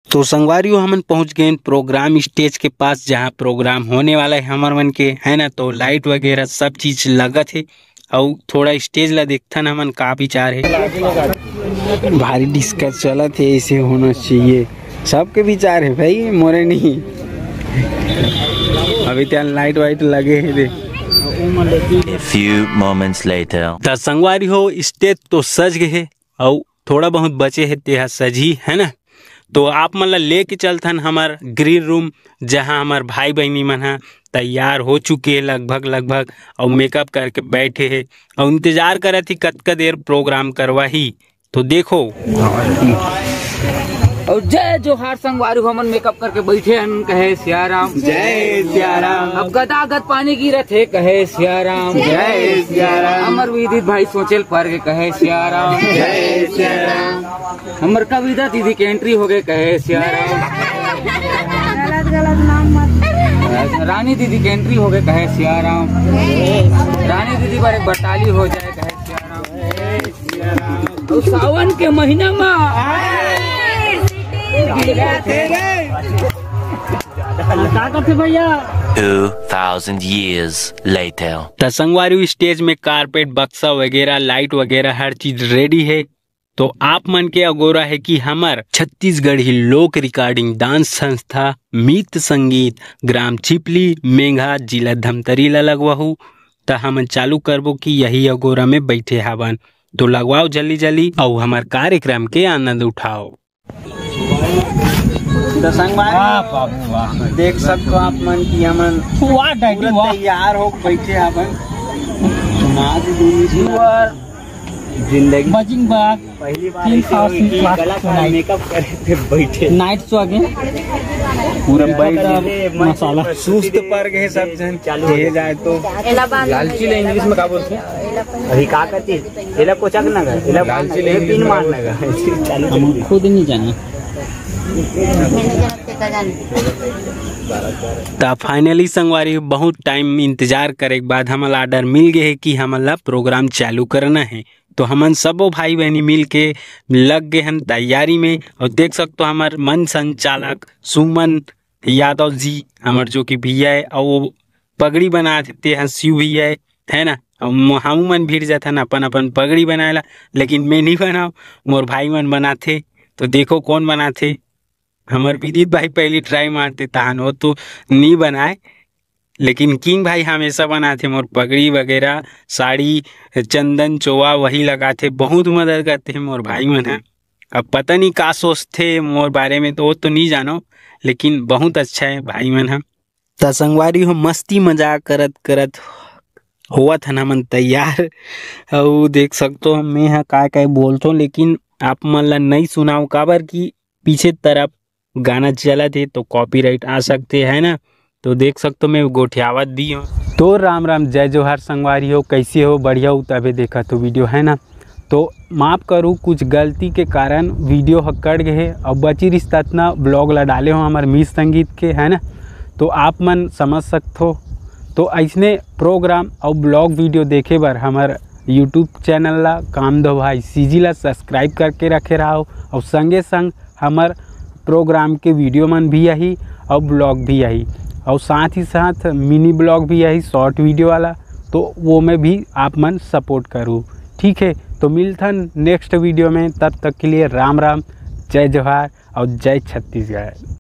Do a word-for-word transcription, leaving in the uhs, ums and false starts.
तो संगवारी हो, हमन पहुंच गए प्रोग्राम स्टेज के पास, जहां प्रोग्राम होने वाला है हमर मन के, है ना। तो लाइट वगैरह सब चीज लगत है, अउ थोड़ा स्टेज ला देखथन हमन का विचार है। भारी डिस्कस चलत है, ऐसे होना चाहिए, सबके विचार है भाई, मोरे नहीं। अभी त्यान लाइट वाइट लगे है दे। A few moments later. त संगवारी हो, स्टेज तो सज गए है, अउ थोड़ा बहुत बचे है, तेहा सजही, है ना। तो आप मन ला लेके चलथन हमर ग्रीन रूम, जहां हमर भाई बहिनी मन ह तैयार हो चुके हे लगभग लगभग, अउ मेकअप करके बैठे हे, अउ इंतजार करत ही कतका देर प्रोग्राम करवाही। तो देखो। और जय जोहार संगवारी हो, हमन मेकअप करके बैठे हन, कहे सिया राम। जय सिया राम। अब गदागद पानी गिरत हे, कहे सिया राम। जय सिया राम। हमर विदित भाई सोचेल पर के, कहे सिया राम। जय सिया राम। हमर कविता दीदी के एंट्री हो गए, कहे सिया राम। गलत गलत नाम मत। रानी दीदी के एंट्री हो गए, कहे सिया राम। रानी दीदी पर एक बार ताली हो जाए, कहे सिया राम। तो सावन के महीना में का करथे भैया? Two thousand years later. त संगवारी, स्टेज में कारपेट, बक्सा वगैरह, लाइट वगैरह हर चीज रेडी है। तो आप मन के अगोरा है कि हमर छत्तीसगढ़ी लोक रिकॉर्डिंग डांस संस्था मीत संगीत, ग्राम चिपली, मेंघा, जिला धमतरी ला लगवाहू। त हमन चालू करबो कि यही अगोरा में बैठे हावन। तो लगवाओ जल्दी जल्दी, अउ हमर कार्यक्रम के आनंद उठाओ। तो संगवारी, वाह बाबू वाह। देख सकते हो आप मन कि हमन वाह डैडी पूरा वाह। तैयार हो बैठे हावन। जिंदगी बजिंग बाग। पहली बार तीन ऐसे सौ हुई कि अस्सी लाख कलाकार सुनाई। मेकअप करे थे बैठे। नाइट शो आगे। पूरा बैठ गए, मसाला। सुस्त पर गए सब जन। चालू हो जाए तो। लालची ले इंग्लिश में का बोलते हैं? अभी का करती? एला कोचक ना कर, एला लालची ले पिन मार ना कर। चालू हम खुद नहीं जाना। त फाइनली संगवारी, बहुत टाइम इंतजार करे के बाद हमन ला ऑर्डर मिल गए है कि हमन ला प्रोग्राम चालू करना है। तो हमन सबो भाई बहनी मिल के लग गए हन तैयारी में। और देख सकते हो, हमार मन संचालक सुमन यादव जी, हमार जो कि भैया है, और वो पगड़ी बनाथे, तेहा शिव भैया है, है ना। और मो-, हमू मन भिड़ जाथन अपन अपन पगड़ी बनाए ला, लेकिन मैं नहीं बनाओ, मोर भाई मन बनाथे। तो देखो कौन बनाथे। हमर विदित भाई पहली ट्राई मारते तहन वो तो नहीं बनाए, लेकिन किंग भाई हमेशा बनाथे मोर पगड़ी वगैरह, साड़ी, चंदन चोवा वही लगाथे, बहुत मदद करते हैं मोर भाई मन है। अब पता नहीं का सोचथे मोर बारे में, तो वो तो नहीं जानो, लेकिन बहुत अच्छा है भाई मन है। त संगवारी हो, मस्ती मजाक करत करत होवत हन हमन तैयार। अउ देख सकतो हो, मैं ह काय काय बोलथों, लेकिन आप मन ला नहीं सुनाओ, काबर कि पीछे तरफ गाना चलत हे तो कॉपीराइट आ सकते है ना। तो देख सकतो हो, मैं गोठियावत भी हूँ। तो राम राम, जय जोहार संगवारी हो, कैसे हो? बढ़िया हो तभे देखत हो वीडियो, है ना। तो माफ करू, कुछ गलती के कारण वीडियो ह कट गए हे, अब बची रिश्ता इतना ब्लॉग ला डाले हो हमर मीत संगीत के, है ना। तो आप मन समझ सकत हो। तो ऐसने प्रोग्राम और ब्लॉग वीडियो देखे बर हमर यूट्यूब चैनल ला काम दो भाई सीजी ला सब्सक्राइब करके रखे रहो, और संगे संग हमर प्रोग्राम के वीडियो मन भी आही और ब्लॉग भी आही, और साथ ही साथ मिनी ब्लॉग भी आही शॉर्ट वीडियो वाला। तो वो में भी आप मन सपोर्ट करू, ठीक है। तो मिलथन नेक्स्ट वीडियो में, तब तक के लिए राम राम, जय जोहार और जय छत्तीसगढ़।